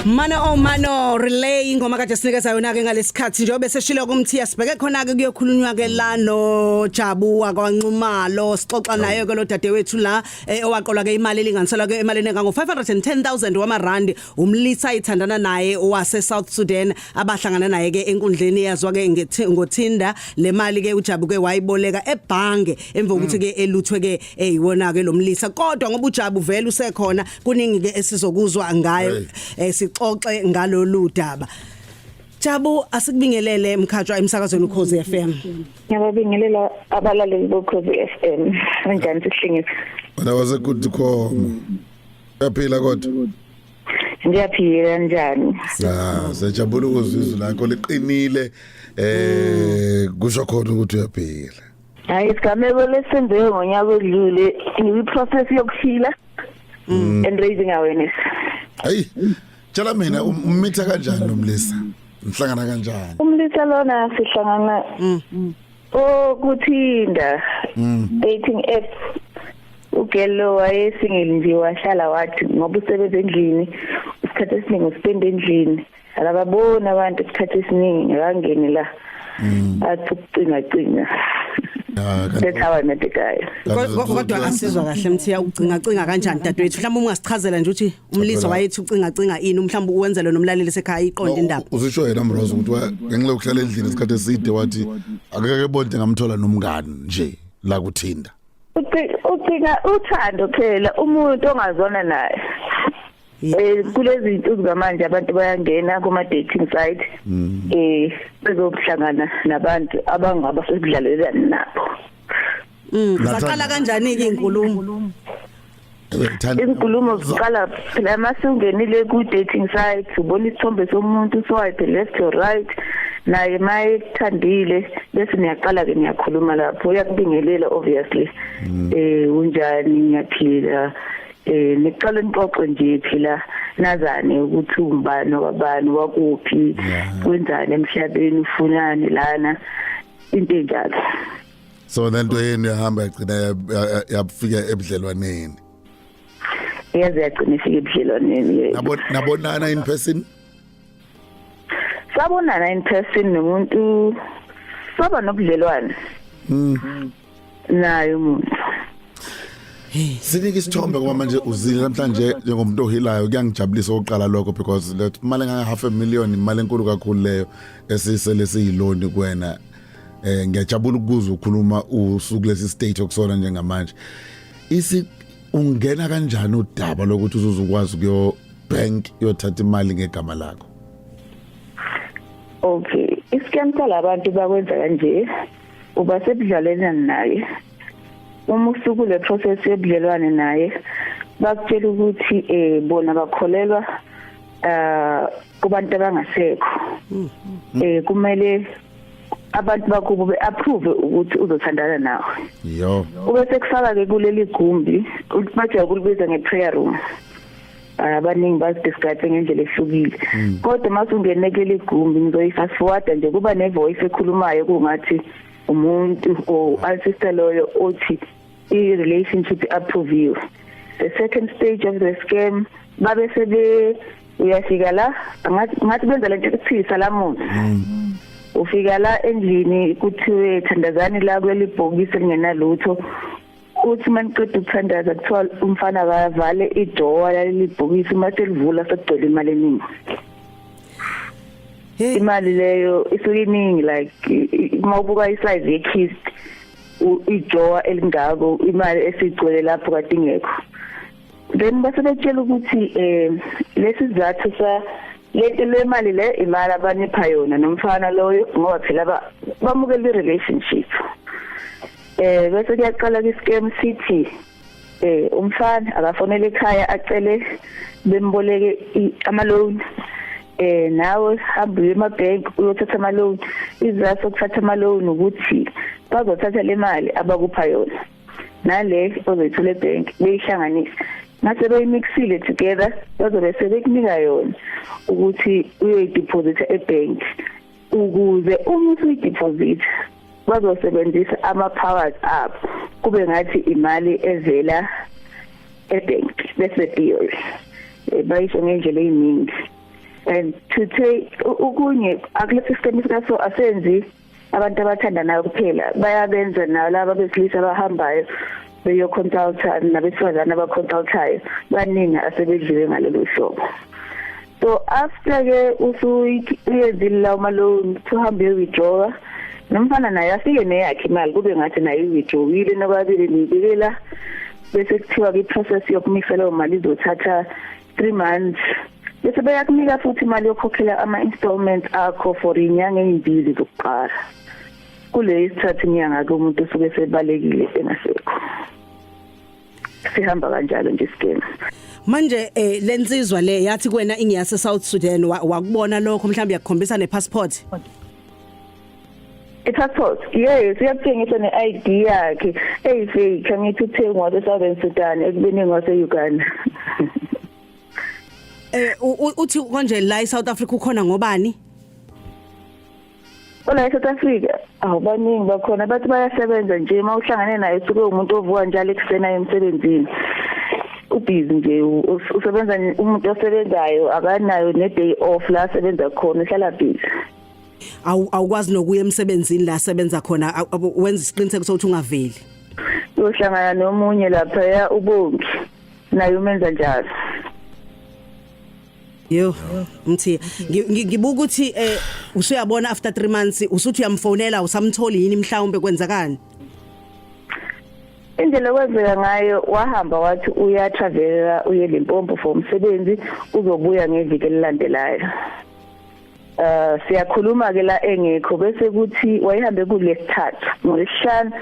Mano oh mano relay ingoma kade sinikeza yona ke ngalesikhathi njengoba seshilo kumthiya sibheke khona ke kuyokhulunywa ke la no Jabu wakwaNxumalo. Sixoxa naye ke lo dadewethu la owaqolwa ke imali elinganiselwa ke emalini engango 510,000 wamarandi, umlisa ithandana naye owase South Sudan abahlangana naye ke enkundleni yazwa ke ngoTinder. Le mali ke uJabu ke wayiboleka ebhange emva kokuthi ke eluthwe ke eyiwona ke lomlisa, kodwa ngoba uJabu vele usekhona, kuningi ke esizokuzwa ngayo, sixoxe ngalolu daba. Jabu, asikubingelele mkhatshwa emsakazweni Ukhozi FM. Ngiyababingelela abalaleli boKhozi FM. Kanjani, sihlengisa? Wena wasekuthi khoma. Uyaphila kodwa? Ngiyaphila, njani? Ah, siyajabula ukuzwa izwi lakho liqinile. Kusho khona ukuthi uyaphila. Hayi, isigameko lesenzeke ngonyaka odlule, ngiyi-process yokuphila and raising awareness. Hayi. Tshela mina, ummitha kanjani nomlisa? Nihlangana kanjani? Umlisa lona sihlangana okuTinder dating app. Ugelo wayesingle nje, wahlala wathi ngoba usebenza endlini, isikhathi esiningi uspend endlini, akababoni abantu isikhathi esiningi, akangeni la, athi ukucinga cinga. Ah, That's how I met the guy. Kodwa asizwa kahle mthiya, ucinga cinga kanjani, dadewethu? Mhlawumbe ungasichazela nje ukuthi umlisa wayethi ucinga cinga ini, mhlawumbe uwenzele nomlaleli sekhaya iqonde indaba. Uzisho yena Mrozo ukuthi ngenxa yokuhlala endlini isikhathi eside, wathi akeke bonke ngamthola nomngani nje la kuTinder. Ucinga uthando phela, umuntu ongazona naye. Kulezi insuku zamanje abantu bayangena kuma dating site bezokuhlangana nabantu abangaba sekudlalelana nabo. Saqala kanjani ke inkulumo? Thanda. Inkulumo ziqala phela masungenile ku dating site, ubona isithombe somuntu, swipe left or right, naye maye kuthandile, bese niyaqala ke niyakhuluma lapho. Uyakubingelela obviously, "Unjani?" "Ngiyaphila." Niqale nixoxe nje phela, nazane ukuthi ungubani, wabani, wakuphi, kwenzani emhlabeni, ufunani lana, into enjalo. So lento yenu yahamba yagcina yafika ebudlelwaneni. Yaze yagcina ifika ebudlelwaneni, yebo. Nabonana in person? Sabonana in person nomuntu, saba nobudlelwane naye umuntu. Sinike isithombe ngoba manje uzile namhlanje njengomuntu ohilayo. Kuyangijabulisa oqala lokho because let imali enganga half a million, imali enkulu kakhulu leyo esisele siyiloni kuwena. Ngiyajabula ukuzwa ukhuluma usuku lesi state okusona njengamanje. Isi ungena kanjani udaba lokuthi uzuzukwazi kuyo bank yothatha imali ngegama lakho? Okay, iscam salabantu bakwenza kanje: uba sebudlalelana naye, uma usuku le process yobudlelwane naye, bakutshela ukuthi bona bakholelwa kubantu abangasekho, kumele abantu bakubo be-approve ukuthi uzothandana nawe. Ube sekufaka ke kuleli gumbi, bajwayele ukulibiza nge-prayer room. Abaningi bazidescribe ngendlela ehlukile, kodwa mase ungene kuleli gumbi, ngizoyi-fast forward nje, kuba ne-voice ekhulumayo kungathi umuntu or ancestor loyo othi i-relationship approviwe. The second stage of the scam, babe sebe uyafika la, ngathi benza lento ekuthiwa isalamusi. Ufika la endlini, kuthiwe thandazani la kuleli bhokisi elingenalutho. Uthi maniqeda ukuthandaza, kuthiwa umfana akavale idoor laleli bhokisi. Uma selivula, sekugcwele imali eningi. Imali leyo isuke iningi, like uma ubuka isize yekhist, idrawer elingako, imali esigcwele lapho kade ingekho. Then base betshela ukuthi lesi sizathu sa lento le mali le, imali abanipha yona nomfana loyo, ngoba phela bamukela i-relationship. Bese kuyaqala ke scam, sithi umfana akafonele ekhaya acele bemboleke ama loan, nawe hamba uye ema-bank uyothatha ama loan. Izathu sokuthatha ama loan ukuthi bazothatha le mali abakupha yona nale ozoyithola ebank, beyihlanganise. Ngase beyimixile together, bazobe sebekunika yona ukuthi uyoyideposita ebank, ukuze uma usuyideposit bazosebenzisa ama powers abo, kube ngathi imali evela Ebank, that's the theory. Bayisho ngendlela eyiningi and to take okunye akulesi system sikaso asenzi abantu abathandanayo kuphela, bayabenza nawo laba besilisa abahambayo beyoconsulta nabesifazane abaconsultayo, baningi asebedliwe ngalolu hlobo. So after ke usuyenzile lawo ma-loan, uhambe uyo-withdraw, nomfana naye afike neyakhe imali, kube ngathi naye i-withdrawile nobabili nibikela, bese kuthiwa i-process yokumisa leyo mali izothatha 3 months, bese beyakunika futhi imali yokukhokhela ama-installments akho for inyanga ey'mbili zokuqala. Kule isithathu inyanga-ke umuntu usuke sebalekile, engasekho. Sihamba kanjalo nje scam. Manje lensizwa le yathi kuwena ingiyase South Sudan, wakubona lokho? Mhlawumbe yakukhombisa nepassport? I-passport, yes, iyakutshengisa ne-ID yakhe eyi-fake. Angithi uthe ngwase-Southern Sudan ekubeni ngwase-Uganda. Uthi konje la eSouth Africa ukhona ngobani? Ola eSouth Africa awubaningi bakhona, bathi bayasebenza nje. Uma uhlangane naye usuke umuntu ovuka njalo ekuseni aye emsebenzini, ubhizi nje, usebenza, umuntu osebenzayo akanayo ne-day off la asebenza khona, uhlala busy. Awukwazi nokuya emsebenzini la sebenza khona, wenza isiqiniseko sokuthi ungaveli. Uyohlangana nomunye laphaya, uBongi, naye umenza njalo. Yo Mthi, ngibuka ukuthi usuyabona after 3 months usuthi uyamfonela, usamtholi yini? Mhlawumbe kwenzakani? Indlela okwenzeka ngayo, wahamba wathi uyatravela, uye Limpopo for umsebenzi, uzobuya ngeviki elilandelayo. Siyakhuluma ke la engekho, bese kuthi wayehambe kulesithathu, ngolesihlanu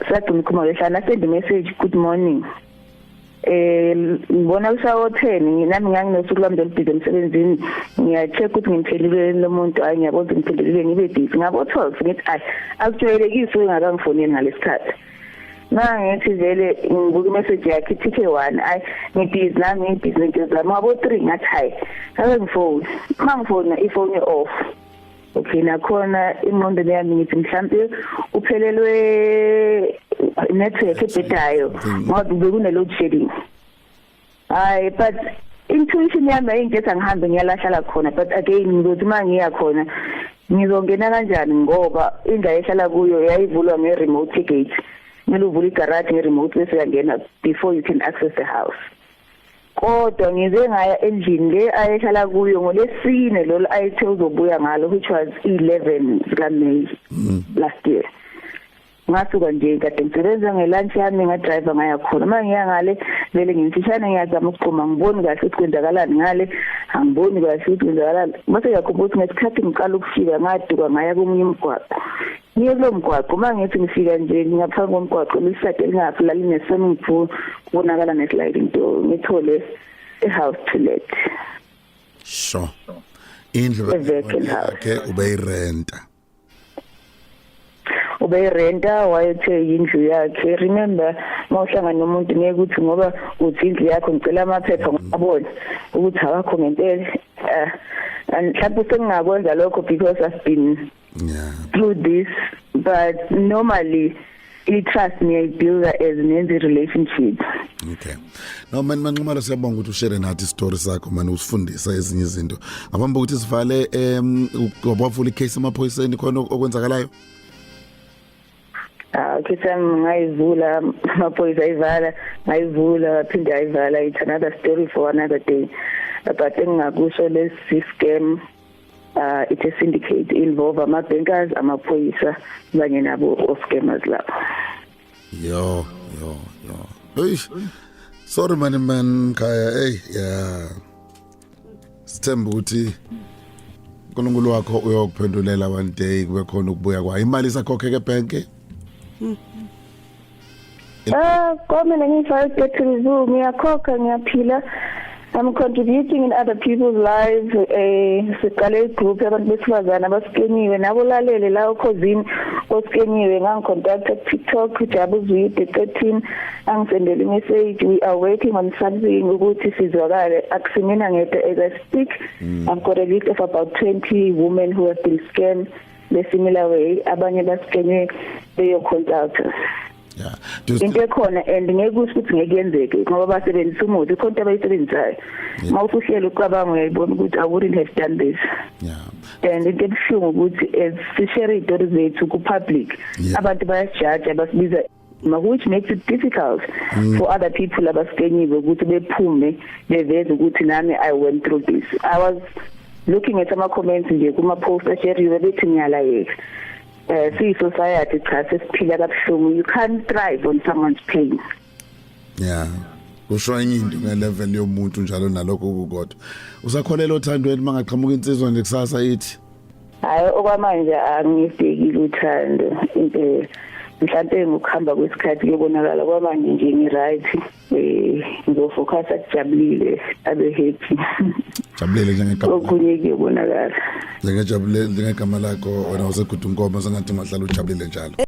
sagcina ukukhuluma ngolesihlanu, asend message, "Good morning." Ngibona kushawo 10, nami nganginosuku lwami lolubhizi emsebenzini, ngiya-check ukuthi ngimphendulile lo muntu. Hayi, ngiyabona ukuthi ngiphendulile, ngibe busy. Ngabo 12 ngithi, "Ayi, akujwayelekisi ungakangifoneli ngalesikhathi." Mangithi vele ngibuka imessage yakhe ithike 1, ayi, ngibhizi nami, ngibhizi nento zami. Ngabo 3 ngathi, "Hayi, ake ngifone." Mangifona, ifone off. Okay, nakhona ingqondo yami ngithi mhlambe uphelelwe network ebhedayo ngoba bekune load shedding. Hayi, but intuition yami ayingithi angihambe ngiyalahlala khona, but again ngizothi uma ngiya khona ngizongena kanjani, ngoba indawo ehlala kuyo yayivulwa nge-remote gate, kumele uvule igarage nge-remote bese uyangena before you can access the house. Kodwa ngize ngaya endlini le ayehlala kuyo ngolesine lolo ayethe uzobuya ngalo, which was 11 zika May last year. Ngasuka nje, kade ngisebenza, ngelunch yami ngadrive ngaya khona. Uma ngiya ngale vele ngimfishane, ngiyazama ukugquma, ngiboni kahle ukuthi kwenzakalani ngale, angiboni kahle ukuthi kwenzakalani. Bese ngiyakhumbula ukuthi ngesikhathi ngiqala ukufika ngaduka ngaya komunye umgwaqo. Ngiye kulo mgwaqo, uma ngithi ngifika nje ngaphambi komgwaqo, lisade elingaphi laline-swimming pool, kubonakala ne-sliding door, ngithole a-house to let. Sure, indlu A vacant house. yakhe ubeyirenta? Ubeyirenta, wayethe indlu yakhe. Remember, mawuhlangana nomuntu ngeke ukuthi ngoba uthi indlu yakho, ngicela amaphepha ngabona ukuthi awakho ngempela. And mhlawumbe sengingakwenza lokho because I've been through this, but normally i-trust niyayibuilda as nenze relationship. Okay, no man, MaNxumalo, siyabonga ukuthi ushare nathi story sakho man, usifundisa ezinye izinto. Ngaphambi kokuthi sivale, wabavula icase emaphoyiseni? Khona okwenzakalayo? Ah, case yami ngayivula, amaphoyisa ayivala, ngayivula, phinde ayivala. It's another story for another day, but engingakusho, lesi scam, it's a syndicate involve ama bankers, amaphoyisa kanye nabo o scammers lapho. Yo yo yo, eish, sorry man, man khaya. Hey, yeah, sithemba ukuthi uNkulunkulu wakho uyokuphendulela one day, kube khona ukubuya kwayo imali isakhokheke ebank. Ah, kwamina ngifake get to the zoo, ngiyakhokha, ngiyaphila. I'm contributing in other people's lives. Siqale igroup yabantu besifazana abaskenyiwe nabo, lalele la ukhosini oskenyiwe, ngangicontact ku TikTok, Jabu Zwide 13, angisendele message. We are working on something ukuthi sizwakale. Akusimina ngedwa. As I speak, I've got a list of about 20 women who have been scammed the similar way. Abanye baskenywe beyo consult. Yeah, do you Into still, ekhona and ngeke kusho ukuthi ngeke yenzeke, ngoba basebenzisa umuthi, ikhona into abayisebenzisayo. Uma usuhleli ucabanga, uyayibona ukuthi I wouldn't have done this. And into ebuhlungu ukuthi as sishare izitori zethu ku-public, abantu bayasijaja, basibiza ma, which makes it difficult for other people abasikenyiwe ukuthi bephume beveze ukuthi nami I went through this. I was looking at ama comments nje kuma post asheriwe, bethi ngiyalayeka. Siyi society, cha, sesiphila kabuhlungu. You can't thrive on someone's pain. Yeah, kusho enye into ngelevel yomuntu njalo nalokho kukodwa. Usakholela othandweni mangaqhamuka insizwa nje kusasa ithi? Hayi, okwamanje angibhekile uthando. Into mhlambe ngokuhamba kwesikhathi kuyobonakala. Kwamanje nje ngi-right, ngizofocus akujabulile, abe happy. Jabulile njengegama lakho. Okunye kuyobonakala. Njengejabulile njengegama lakho wena usegudu, Nkomo, sengathi ungahlala ujabulile njalo.